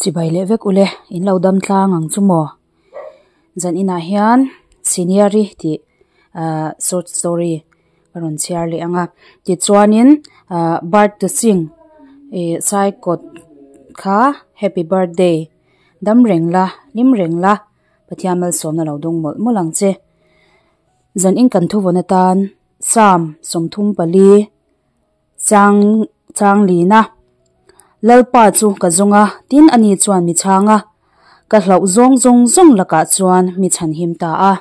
Chibai leh vek ule in lo dam tlang ang chu maw zan inah hian senior-i tih ahh short story a rawn chhiar leh ang a tichuanin ahh birth to sing ih sai kawt kha happy birthday dam reng la hlim reng la Pathian malsawmna lo dawng mawlh mawlh ang che zan in kan thuvawn atan Psalm 34. Chang chang lina Lalpa chu ka zawng a, tin ani chuan mi chhang a, ka hlauh zawng zawng zawng lakah chuan mi chhanhim ta a.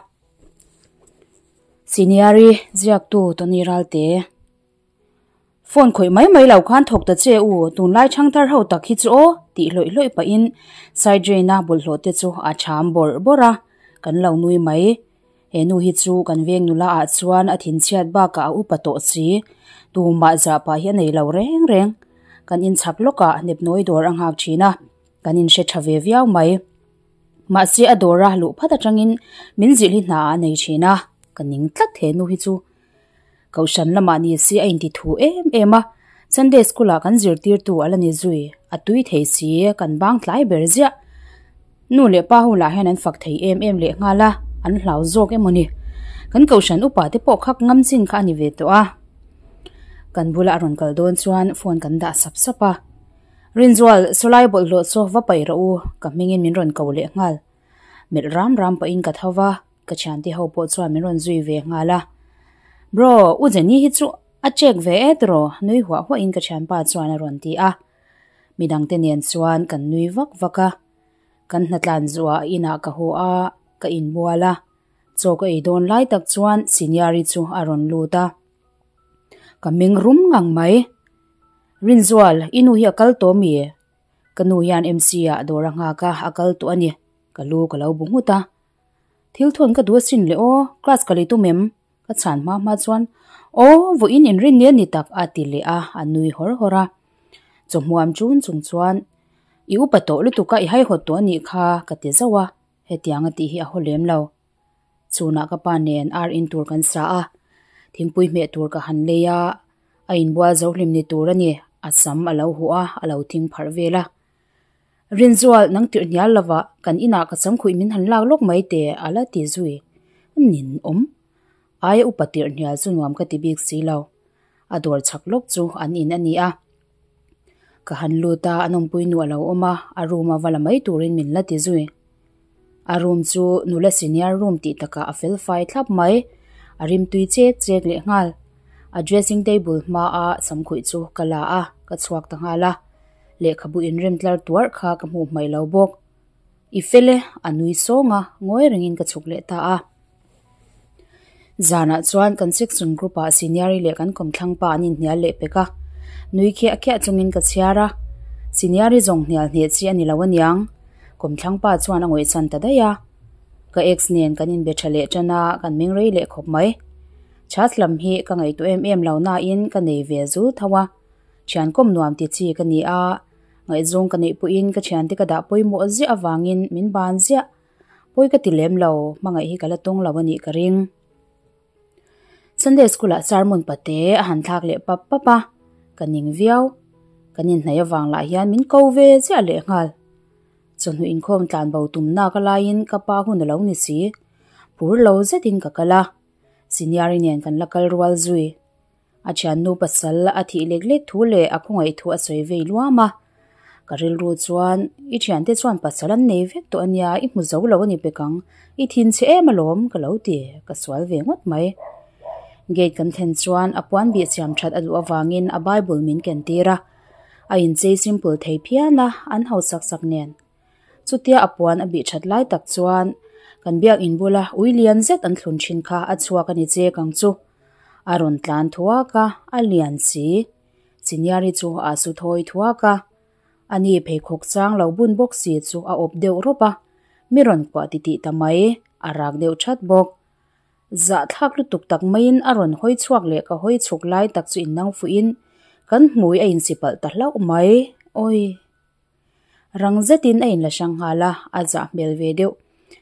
Senior-i ziaktu Tony Ralte Phone khawih mai mai lo khan thawk ta che u, tunlai thangthar ho tak hi chu aw tih hlawih hlawih pahin side drain-a bawlhhlawh te chu a cham bawrh bawrh a, kan lo nui mai. He nu hi chu kan veng nula ah chuan a thinchhiat bakah a upa tawh si, tumah zah pah hi a nei lo reng reng. Kan inchhak lawkah nepnawi dawr a nghak thin a, kan inhre tha ve viau mai. Mahse a dawra luh phat atangin min zilh hi hna ah a nei thin a, ka ning tlat he nu hi chu. Kohhran lamah ni se a inti thu em em a, Sunday school ah kan zirtirtu a la ni zui, a tui thei si, kan bang tlai ber ziah. Nu leh pa ho lah hian an fak thei em em leh nghal a, an hlau zawk emaw ni. Kan kohhran upa te pawh khak ngam chin kha a ni ve tawh a. Kan bula a rawn kal dawn chuan phone kan dah sap sap a. Rinzual, sawlai bawlhhlawh chu va paih rawh u, ka hmingin min rawn ko leh nghal. Melh ram ram pahin ka tho va, ka thiante ho pawh chuan min rawn zui ve nghal a. Bro, u Jenny hi chu a check ve e tiraw? Nui huah huahin ka thianpa chuan a rawn ti a. Midangte nen chuan kan nui vak vak a. Kan hnatlan zuah inah ka haw a, ka inbual a. Chaw ka ei dawn lai tak chuan Senior-i chu a rawn lut a. Ka meng rum ngang mai. Rinzual, i nu hi a kal tawh mi? Ka nu hian MC ah dawr a nghak a, a kal tawh a ni. Ka lu ka lo bu nghut a. Thil thawn ka duh asin le aw, class ka lei tum em? Ka chhan hma hma chuan, Aw, vawiin inrin ni a ni tak a ti leh a, a nui hawr hawr a. Chawhmuam chun chung chuan, I upa tawh lutuk a, i haihawt tawh a nih kha ka ti zauh a, hetiang a tih hi a haw lem lo. Chhunah ka pa nen ar in tur kan sa a, thingpui hmeh tur ka han lei a, a inbual zo hlim ni tur a ni, a sam a lo huh a, a lo thing pharh vel a. Rinzual, nang tirh hnial lova kan inah ka changkhuih min han lak lawk mai teh a la ti zui. Nin awm. Aia upa tirh hnial chu nuam ka ti bik si lo. A dawr chhak lawk chu an in a ni a. Ka han lut a, a nawmpui nu a lo awm a, a room a va la mai turin min la ti zui. A room chu nula senior room tih takah a fel fai thlap mai. A rimtui chek chek leh nghal. A dressing table hmaa samkhuih chu ka la a, ka chhuak ta nghal a. Lehkhabu inrem tlar tuarh kha ka hmuh hmaih lo bawk. I fel e, a nui sawng a, ngawi rengin ka chhuk leh ta a. Zanah chuan kan section group ah senior-i leh kan kawmthlang pa an inhnial leh pek a. Nui khiah khiah chungin ka chhiar a. Senior-i zawng hnial hneh chi a ni lo aniang. Kawmthlang pa chuan a ngawihsan ta daih a. Ka ex nen kan inbe tha leh tan a, kan meng rei leh khawp mai. Chhas lam hi ka ngaihtuah em em lo nain ka nei ve zul tho a. Thian kawm nuam ti chi ka ni a, ngaihzawng ka neih pawhin ka thiante ka dah pawimawh ziah avangin min ban ziah. Pawi ka ti lem lo, hmangaih hi ka la tawng lo a nih ka ring. Sunday school ah sermon pate a han thlak leh pap pap a, ka ning viau. Kan inhnaih avang lah hian min ko ve ziah leh nghal. Chawhnu inkhawm tlan bo tum nak a laiin ka pa hun a lo ni si. Phur lo zetin ka kal a, senior-i nen kan la kal rual zui. A thiannu pasal a thih lek lek thu leh a khawngaih thu a sawi vei luam a. Ka rilru chuan, I thiante chuan pasal an nei vek tawh a nia, i hmu zo lo a ni pek ang, i thin chhe em alawm ka lo ti, ka sual ve ngawt mai. Gate kan thlen chuan a puan bih siam that a duh avangin a Bible min ken tir a. A inchei simple thei phian a, an hausak sak nen. Chutia a puan a bih that lai tak chuan kan biakin bula ui lian zet an thlun thin kha a chhuak a ni chek ang chu. A rawn tlan thuak a, a lian si. Senior-i chu a su thawi thuak a. Ani pheikhawk chang lo bun bawk si chu a awp deuh rawp a, mi rawn kuah titih ta mai, a rak deuh that bawk. Zahthlak lutuk tak maiin a rawn hawi chhuak leh ka hawi chhuk lai tak chu innang fuhin kan hmui a insipalh ta hlauh mai. Awii. Rang zetin a inla hrang nghal a, a zah hmel ve deuh.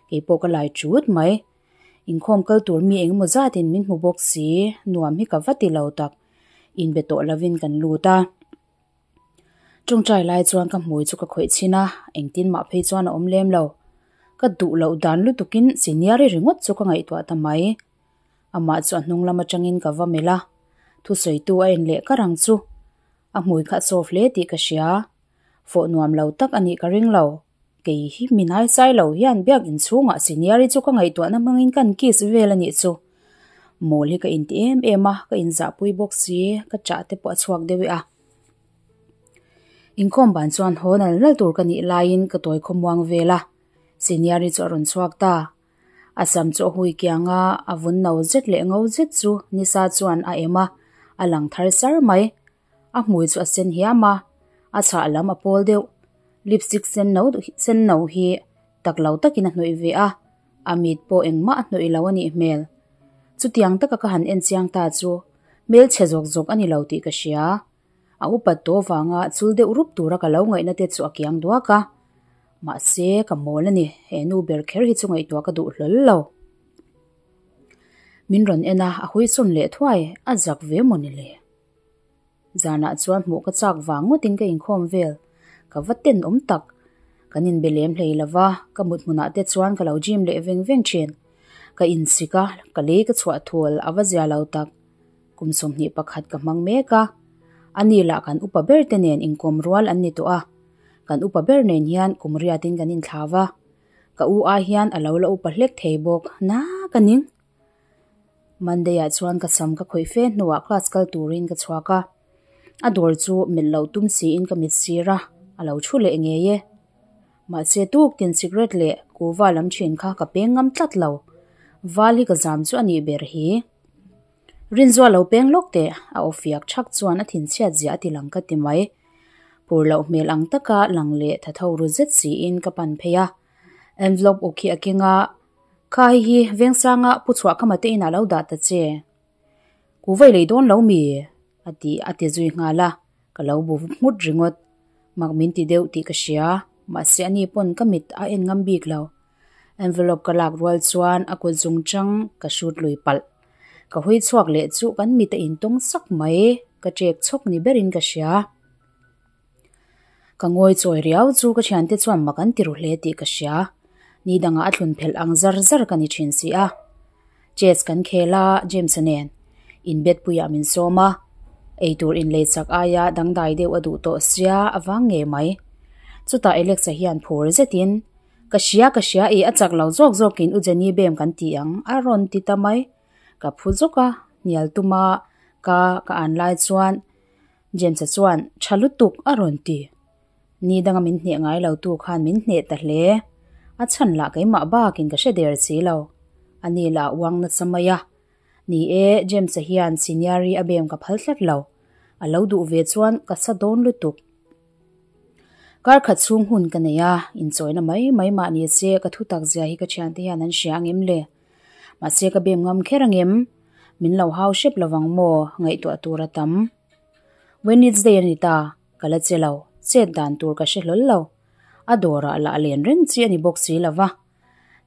Kei pawh ka lai chut mai. Inkhawm kal tur mi engemaw zatin min hmu bawk si, nuam hi ka va ti lo tak. Inbe tawh lovin kan lut a. Tawngtai lai chuan ka hmui chu ka khawih chhin a, engtin mah phei chuan a awm lem lo. Ka duh loh dan lutukin senior-i ringawt chu ka ngaihtuah ta mai. Amah chu a hnung lam atangin ka va melh a, thusawitu a en leh kar ang chu. A hmui kha a soft hle tih ka hria. Fawh nuam lo tak a nih ka ring lo. Kei hi mi naisai lo hian biak inchhungah senior-i chu ka ngaihtuahna hmangin kan kiss vel a nih chu. Mawl hi ka inti em em a, ka inzahpui bawk si, ka chah te pawh a chhuak deuh e a. Inkhawm ban chuan haw nal nal tur ka nih laiin ka tawi khawmuang vel a, senior-i chu a rawn chhuak ta. A sam chu a hui kiang a, a vun no zet leh ngo zet chu nisa chuan a em a, a lang thar sar mai. A hmui chu a sen hiam a, a chhah lam a pawl deuh. Lipstick sen no sen no hi tak lo takin a hnawih ve a, a mit pawh engmah a hnawih lo a nih hmel. Chutiang taka ka han en chiang ta chu hmelchhe zawk zawk a ni lo tih ka hria. A upat tawh vanga chul deuh rup tura ka lo ngaihna te chu a kiang duak a. Mahse, ka mawl a ni, he nu ber kher hi chu ngaihtuah ka duh hlawl lo. Min rawn en a, a huisawn leh thuai, a zak ve maw ni le? Zanah chuan hmuh ka chak vang ngawtin ka inkhawm vel, ka va ten awm tak. Kan inbe lem hlei lo va, ka mut hmunah te chuan ka lo gym leh veng veng thin. Ka insik a, ka lei ka chhuah thul, a va zia lo tak. Kum 21 ka hmang mek a, ani lah kan upa ber te nen inkawm rual an ni tawh a, kan upa ber nen hian kum riatin kan inthlau a, ka u ai hian a lo la upa hlek thei bawk na ka ning. Monday ah chuan ka sam ka khawih fe hnuah class kal turin ka chhuak a, a dawr chu melh loh tum siin ka mit sir a, a lo thu leh ngei e. Mahse tuk tin cigarette leh kuva lam thin kha ka peng ngam tlat lo, val hi ka zam chu a nih ber hi. Rinzua lo peng lawk teh, a aw fiak thak chuan a thinchhiat ziah a ti lang ka ti mai. Phur loh hmel ang taka lang leh tha tho ru zet siin ka pan phei a. Envelope uk hi a keng a, Kha hei hi Vengsanga pu chhuah khama te inah lo dah ta che. Ku vawi lei dawn lo mi? a ti a ti zui nghal a, ka lo bu nghut ringawt. Mak min ti deuh tih ka hria, mahse ani pawn ka mit a en ngam bik lo. Envelope ka lak rual chuan a kut zung chang ka hrut lui palh. Ka hawi chhuak leh chu kan mit a intawng sak mai, ka ṭek chhawk ni berin ka hria. Ka ngawi chawi riau chu ka thiante chuan mak an ti ru hle tih ka hria. Ni dangah a thlun phelh ang zar zar ka ni thin si a. Chess kan khel a, James-a nen inbetpuiah min sawm a. Eitur inlei chak aia dangdai deuh a duh tawh sia a vang ngei mai. Chutah Alex-a hian phur zetin, Ka hria, ka hria i, a chak lo zawk zawkin u Jenny bem kan ti ang, a rawn ti ta mai. Ka phu zawk a, hnial tuma ka ka an lai chuan James-a chuan, Tha lutuk, a rawn ti. Ni danga min hneh ngai lo tu khan min hneh ta hle. A chhan lah keimah bakin ka hre der si lo. A ni lah a uang nasa mai a. Ni e, James-a hian senior-i a bem ka phal tlat lo. A lo duh ve chuan ka sa dawn lutuk. Kar khat chhung hun ka nei a, inchawina mai mai mah ni se ka thu tak zia hi ka thiante hian an hria ang em le? Mahse ka bem ngam kher ang em? Min lo hau hrep lovang maw? Ngaihtuah tur a tam. Wednesday a ni ta, ka la che lo, chet dan tur ka hre hlawl lo. A dawrah lah len reng chi a ni bawk si lova.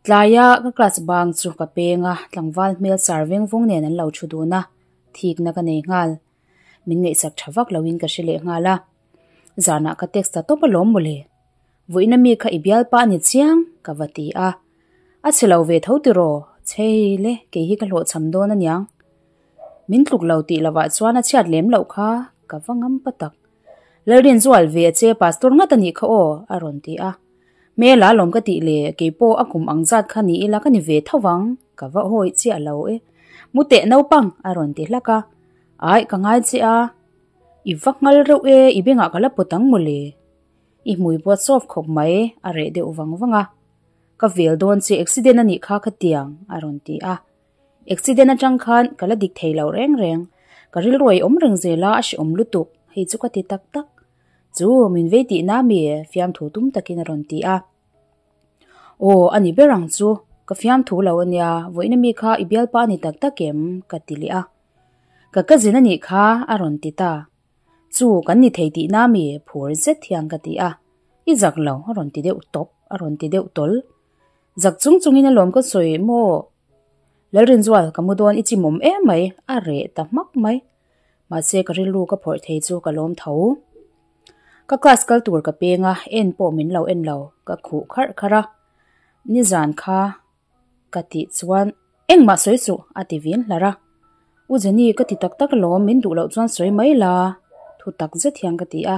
Tlaia ka class bang chu ka peng a, tlangval hmel sar veng vung nen an lo thu dun a, thikna ka nei nghal. Min ngaihsak tha vak loin ka hre leh nghal a. Zanah ka text ta tawp alawm mawle. Vawiina mi kha i bialpa a ni chiang, ka va ti a. A chhe lo ve tho tiraw? Chhei le, kei hi ka hlawhchham dawn aniang. Min tluk lo tih lovah chuan a chhiat lem loh kha ka va ngam pa tak. Lalrinzual ve a che pastor ngat a nih kha aw, a rawn ti a. Hmela lawm ka tih le, kei pawh a kum ang zat kha ni ila ka ni ve tho vang, ka va hawi chiah lo e. Mu teh naupang, a rawn ti hlak a. Aih, ka ngai che a. I va nghal reuh e, i bengah ka la pawt ang mawle. I hmui pawh a soft khawp mai, a reh deuh vang vang a. Ka vel dawn che, accident a nih kha ka tiang, a rawn ti a. Accident atang khan ka la dik thei lo reng reng. Ka rilru ei awm reng zel a, a hrehawm lutuk, hei chu ka ti tak tak. Chu, min vei tihna mi? Fiamthu tum takin a rawn ti a. Aw, a ni ber ang chu, ka fiamthu lo a nia, vawiina mi kha i bialpa a ni tak tak em? ka ti leh a. Ka cousin a nih kha, a rawn ti ta. Chu, kan ni thei tihna mi? Phur zet hian ka ti a. I zak lo, a rawn ti deuh tawp, a rawn ti deuh tawl. Zak chung chungin alawm ka sawi maw? Lalrinzual, ka mu dawn i chimawm em mai, a reh ta hmak mai. Mahse ka rilru ka phawrh thei chu ka lawm tho. Ka class kal tur ka peng a, en pawh min lo en lo, ka khuh kharh kharh a. Nizan kha ka tih chuan engmah sawi suh a ti vin hlar a. U Jenny ka ti tak tak alawm min duh loh chuan sawi mai la thu tak zet hian ka ti a.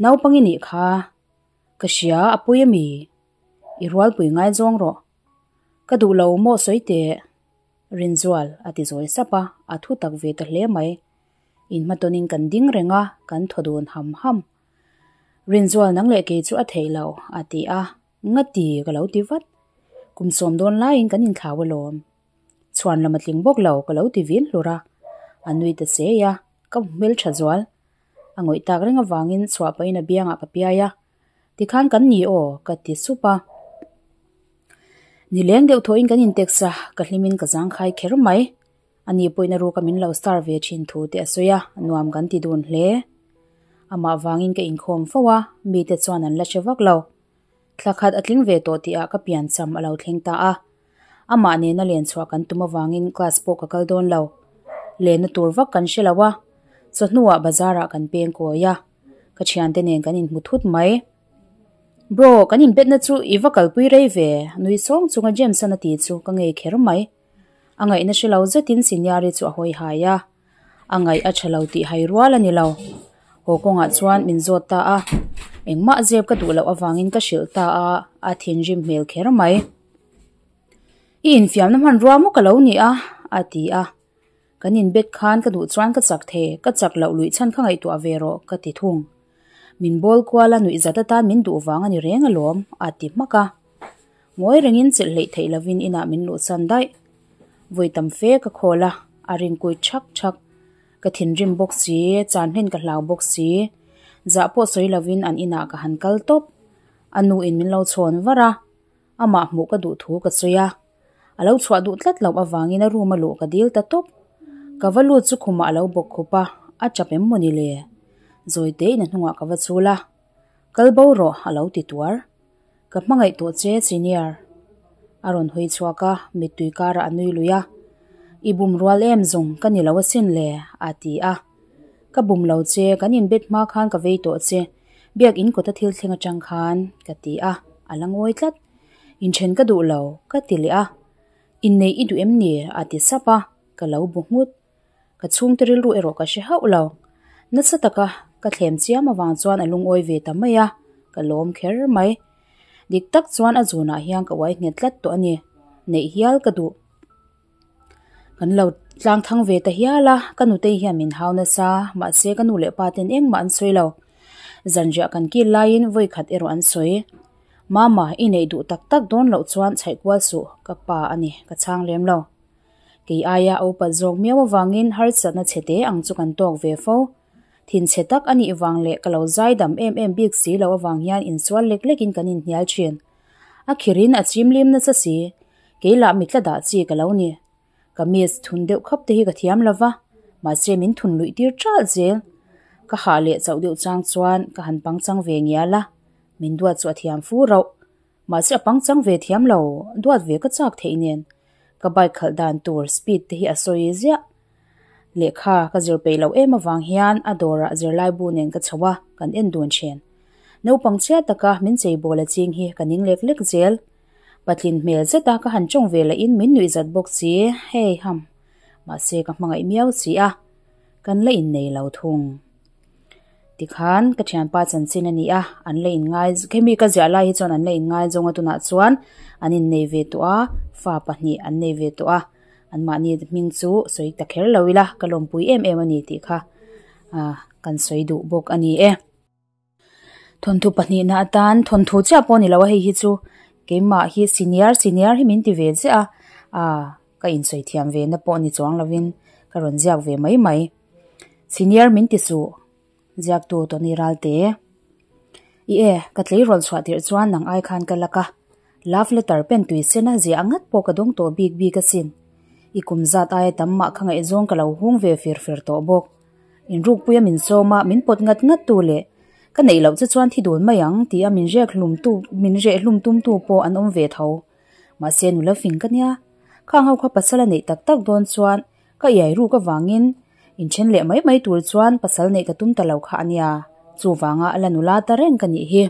Naupang i nih kha ka hria a pui ami? I rualpui ngaizawng rawh. Ka duh lo maw sawi teh? Rinzual a ti zawi sap a, a thu tak ve ta hle mai. Inhmatawnin kan ding reng a, kan thaw dun ham ham. Rinzual nang leh kei chu a theih lo, a ti a. Ngati ka lo ti vat. Kum sawm dawn laiin kan inthlau alawm. Chhuan lam a tling bawk lo, ka lo ti vin hlur a. A nui ta sei a, ka hmu hmeltha zual. A ngawih tak reng avangin chhuah pahin a biangah ka piai a. Tikhan kan ni aw, ka ti sup a. Nileng deuh thawhin kan intext a, ka hlimin ka zangkhai kher mai. Ani pawhin a ruka min lo star ve thin thu te a sawi a, nuam kan ti dun hle. Amah vangin ka inkhawm fo a, mite chuan an la hre vak lo. Thla khat a tling ve tawh tihah ka piancham a lo thleng ta a. Amah nena len chhuah kan tum avangin class pawh ka kal dawn lo. Lenna tur vak kan hre lo a, chawhnuah bazar ah kan peng kawi a, ka thiante nen kan inhmu thut mai. Bro, kan inbetna chu i va kalpui rei ve, nui sawng chunga James-an a ti chu ka ngei kher mai. A ngaihna hre lo zetin Senior-i chu a hawi hai a, a ngaih a tha lo tih hai rual a ni lo. Haw kawngah chuan min zawt ta a, engmah zep ka duh loh avangin ka hrilh ta a, a thinrim hmel kher mai. I infiamna hmanrua maw ka lo ni a? a ti a. Kan inbet khan ka duh chuan ka chak thei, ka chak loh luih chhan kha ngaihtuah ve rawh ka ti thung. Min bawl kual a nuih zat atan min duh vang a ni reng alawm, a ti hmak a. Ngawi rengin chelh hleih theih lovin inah min luhsan daih. Vawi tam fe ka khawl a, a ringkui thak thak. Ka thinrim bawk si, chan hlen ka hlau bawk si. Zah pawh sawi lovin an inah ka han kal tawp. A nu in min lo chhawn var a, amah hmuh ka duh thu ka sawi a. A lo chhuah duh tlat loh avangin a room a luh ka dil ta tawp. Ka va lut chu khumah a lo bawk khup a, a chap em mawni le? Zawi tein a hnungah ka va chul a, Kal bo rawh a lo ti tuar. Ka hmangaih tawh che senior. A rawn hawi chhuak a, mittui karah a nui lui a. I bum rual em zawng ka ni lo asin le a ti a. Ka bum lo che, kan inbet hma khan ka vei tawh che, biak in kawta thil thleng atang khan ka ti a, a la ngawi tlat. Inthen ka duh lo ka ti leh a. Inneih i duh em ni? a ti sap a, ka lo bu nghut. Ka chhungte rilru erawh ka hre hauh lo. Nasa taka ka thlem chiam avang chuan a lungawi ve ta mai a, ka lawm kher mai. Dik tak chuan a zunah hian ka uai nghet tlat tawh a ni. Neih hial ka duh. Kan lo tlang thang ve ta hial a, ka nutei hian min hau nasa, mahse ka nu leh pa ten engmah an sawi lo. Zanriah kan kil laiin vawi khat erawh an sawi. Mama, i neih duh tak tak dawn loh chuan chhaih kual suh, ka pa a ni, ka chhang lem lo. Kei aia a upat zawk miau avangin harsatna chhe te ang chu kan tawk ve fo. Thinchhe tak a nih vang leh ka lo zaidam em em bik si lo avang hian insual lek lekin kan inhnial thin. A khirin a chimlim nasa si, kei lah mitla dah chi ka lo ni. Kamis thun deuh khap te hi ka thiam lo va, mahse min thun luih tir ṭalh zel. Ka hah leh chauh deuh chang chuan ka han pangchang ve ngial a, min duat chu a thiam fu rauh. Mahse a pangchang ve thiam lo, duat ve ka chak theih nen. Ka bike khalh dan tur speed te hi a sawi ziah. Lehkha ka zir peih loh em avang hian a dawrah zirlai bu nen ka chho a, kan en dun thin. Naupang chhia taka min cheibawl a ching hi ka ning lek lek zel. Patlin hmel zeta ka han tawng ve lahin min nuih zat bawk si, hei ham. Mahse ka hmangaih miau si a, kan la innei lo thung. Tikhan ka thianpa chanchin a ni a, an la inngai, khemi ka ziah lai hi chuan an la inngai zawng a tunah chuan an innei ve tawh a, fa pahnih an nei ve tawh a, anmahni hming chu sawi ta kher lo ila ka lawmpui em em a ni tih kha ah kan sawi duh bawk a ni e. Thawnthu pahnihna atan thawnthu chiah pawh a ni lo a hei hi chu keimah hi senior senior hi min ti ve chiah a, ah ka insawi thiam ve na pawh ni chuang lovin ka rawn ziak ve mai mai. Senior min ti suh, ziaktu Tony Ralte. I e, ka tleirawl chhuah tirh chuan nang ai khan ka lak a. Love letter pen tui sen a ziah ngat pawh ka dawng tawh bik bik asin. I kum zat aia tam mah kha ngaihzawng ka lo hung ve fir fir tawh bawk. Inrukpuia min sawm a, min pawt ngat ngat tu leh ka neih loh che chuan thi dun mai ang tia min rek hlum tu min reh hlum tum tu pawh an awm ve tho. Mahse nula fing ka nia. Khang ho kha pasal a neih tak tak dawn chuan Ka iai ruk avangin inthen leh mai mai tur chuan pasal neih ka tum ta lo kha a nia. Chuvanga la nula ta reng ka nih hi.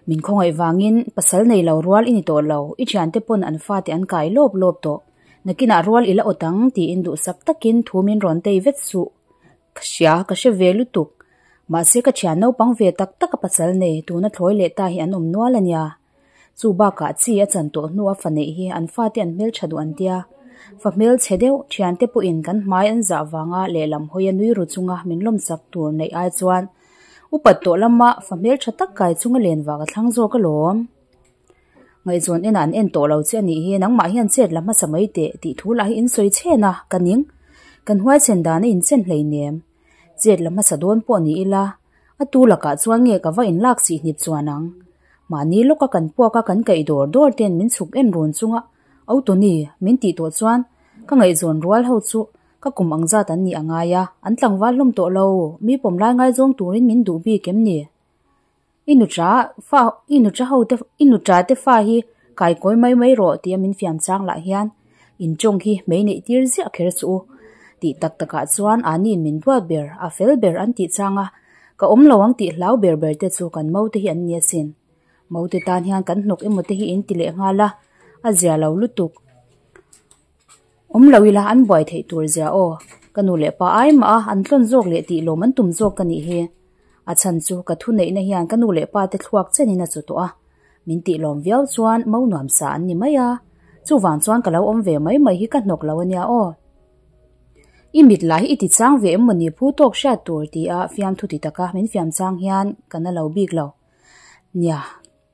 Min khawngaih vangin pasal nei lo rual i ni tawh lo, i thiante pawn an fate an kai lawp lawp tawh. Nakinah rual i la awt ang tiin duhsak takin thu min rawn tei vet suh. Ka hria, ka hre ve lutuk. Mahse ka thian naupang ve tak tak a pasal nei tuna thlawi leh ta hi an awm nual a nia. Chu bakah chi a chan tawh hnu a fa neih hi an fate an hmeltha duh an tia. Fa hmelchhe deuh thiante pawhin kan hmai an zah vanga lehlam hawi a nui ru chunga min lawmsak tur neih ai chuan upat tawh lama fa hmeltha tak kai chunga len vak a thlang zawk alawm. Ngaihzawn enah an en tawh lo che a nih hi nangmah hian chet la hmasa mai teh tih thu lah hi in sawi chhen a, ka ning. Kan huaichen dan a inchen hleinem. Chet la hmasa dawn pawh ni ila, a tu lakah chuan nge ka va inlak sih hnip chuan ang. Mahni lawka kan puak a kan kaih dawr dawr ten min chhuk en run chunga Autoni min tih tawh chuan ka ngaihzawn rual ho chu ka kum ang zat an nih a ngai a, an tlangval hlawm tawh lo, mi pawm lai ngaizawng turin min duh bik em ni? I nucha fa i nucha ho te i nucha te fa hi kaikawi mai mai rawh tia min fiam chang lah hian in tawng hi hmei neih tir ziah kher suh u tih tak takah chuan Ani'n min duat ber a fel ber an tih chang a ka awm lo ang tih hlau ber ber te chu kan mo te hi an ni asin. Mo te tan hian kan hnawk emaw te hi in ti leh nghal a a zia lo lutuk. Awm lo ila an buai theih tur zia aw. Ka nu leh pa ai mah a, an tlawn zawk leh tih lawm an tum zawk ka nih hi. A chhan chu ka thu neihna hian ka nu leh pa te thluak chenin a chu tawh a. Min tih lawm viau chuan mo nuam sa an ni mai a. Chuvang chuan ka lo awm ve mai mai hi ka hnawk lo a nia aw. I mit lah hi i ti chang ve em mawni phu tawk hriat tur ti a fiamthu ti taka min fiam chang hian ka na lo bik lo. Nia,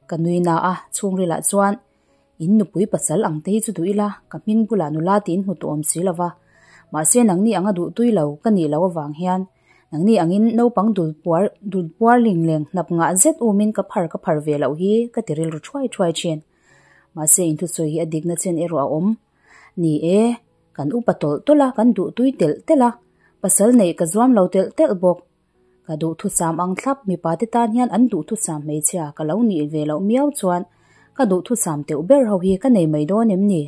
ka nui na a, chhungrilah chuan In nupui pasal ang te hi chu duh ila, ka hming bulah nula tiin hmu tawh awm si lova. Mahse nangni anga duh tui lo ka nih loh avang hian nangni angin naupang dul puar dul puar ling leng hnap ngah zet umin ka phar ka phar ve loh hi ka ti rilru thuai thuai thin. Mahse in thusawi hi a dikna chen erawh a awm. Ni e, kan upa tawlh tawlh a, kan duh tui telh telh a, pasal neih ka zuam lo telh telh bawk. Ka duhthusam ang thlap mipa te tan hian an duhthusam hmeichhia ka lo nih ve loh miau chuan ka duhthusam teuh ber ho hi ka nei mai dawn em ni?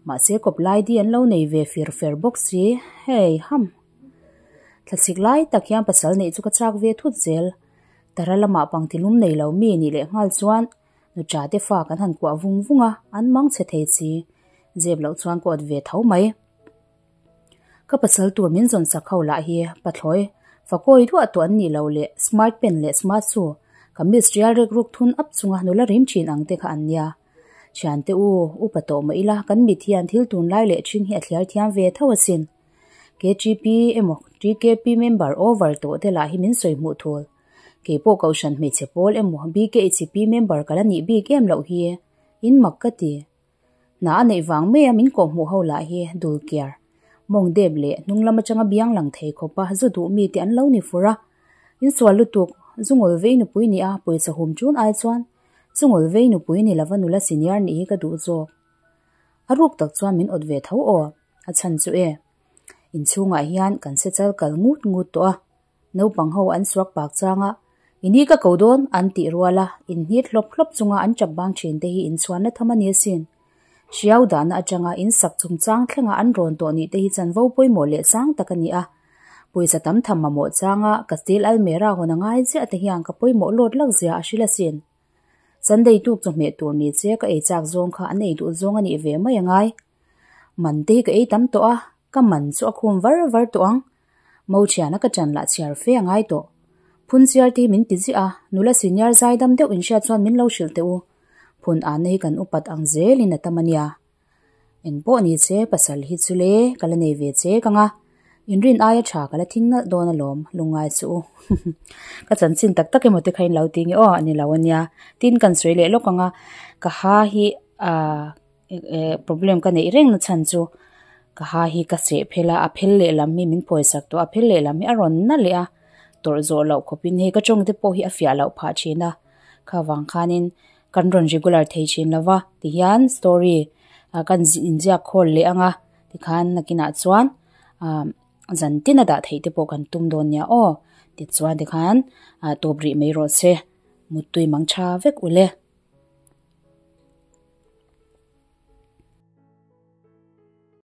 Mahse kawp lai di an lo nei ve fir fer bawk si, hei ham. Thlasik lai tak hian pasal neih chu ka chak ve thut zel. Tara lamah pangtilum nei lo mi nih leh nghal chuan nucha te fa kan han kuah vung vung a, an mang chhe thei si. Zep loh chuan ka awt ve tho mai. Ka pasal tur min zawn sak ho lah hi pathlawi fakawi duah tawh an nih loh leh smart pen leh smart shoe kamis rial rek ruk thun ap chunga nula rim thin ang te kha an nia. Thiante u, upa tawh mah ila kan mit hian thil tunlai leh ṭhing hi a thliar thiam ve tho asin. KGP emaw TKP member over tawh te lah hi min sawi hmuh thul. Keipawh Kohhran hmeichhe pawl emaw BKHP member ka la nih bik em loh hi in mak ka ti. Hna a neih vang mai a min kawhhmuh ho lah hi dul kiar, mawng dep leh hnung lam atanga biang lang thei khawpa zu duh mi te an lo ni fur a. Insual lutuk, zu ngawl vei nupui ni a pawisa hum chun ai chuan zu ngawl vei nupui ni lova nula senior nih hi ka duh zawk. A ruk tak chuan min awt ve tho aw, a chhan chu e. Inchhungah hian kan se chal kal ngut ngut tawh a. Naupang ho an suak pak chang a, I ni ka ko dawn an tih rual a, in hnit hlawp hlawp chunga an chap bang thin te hi inchhuanna tham a ni asin. Hriau dahna atanga in sak chungchang thlenga an rawn tawh nih te hi chanvo pawimawh leh sang tak a ni a. Pawisa tam tham mamawh changa ka steel almera hawn a ngai chiah te hian ka pawimawh lawt lak zia a hrilh asin. Sunday tuk chawhmeh tur ni che ka ei chak zawng kha an ei duh zawng a nih ve mai a ngai. Man te hi ka ei tam tawh a, ka man chu a khum var var tawh ang. Mo thiana ka chan lah chhiar fe a ngai tawh. Phun chiar te hi min ti ziah a, nula senior zaidam deuh inhriat chuan min lo hrilh teh u. Phun ahna hi kan upat ang zelin a tam a nia. Eng pawh ni che pasal hi chu le ka la nei ve che ka nga. Inrin aia tha ka la thing nalh dawn alawm, lungngai chu u. Ka chanchin tak tak emaw te kha in lo ti nge aw a ni lo a nia. Tin kan sawi leh lawk ang a, ka ha hi ahh. Problem ka neih reng na chhan chu ka ha hi ka seh phel a, a phel leh lam hi min phawisak tawh a, a phel leh lam hi a rawn na leh a, tawrh zawh loh khawpin hei ka tawng te pawh hi a fiah loh phah thin a, kha vang khanin kan rawn regular thei thin lo va, tihian story ah kan inziak khawl leh ang a, tikhan nakinah chuan ah zan tin a dah theih te pawh kan tum dawn nia aw, tichuan tikhan ah tawp rih mai rawh se, muttui mang tha vek ule.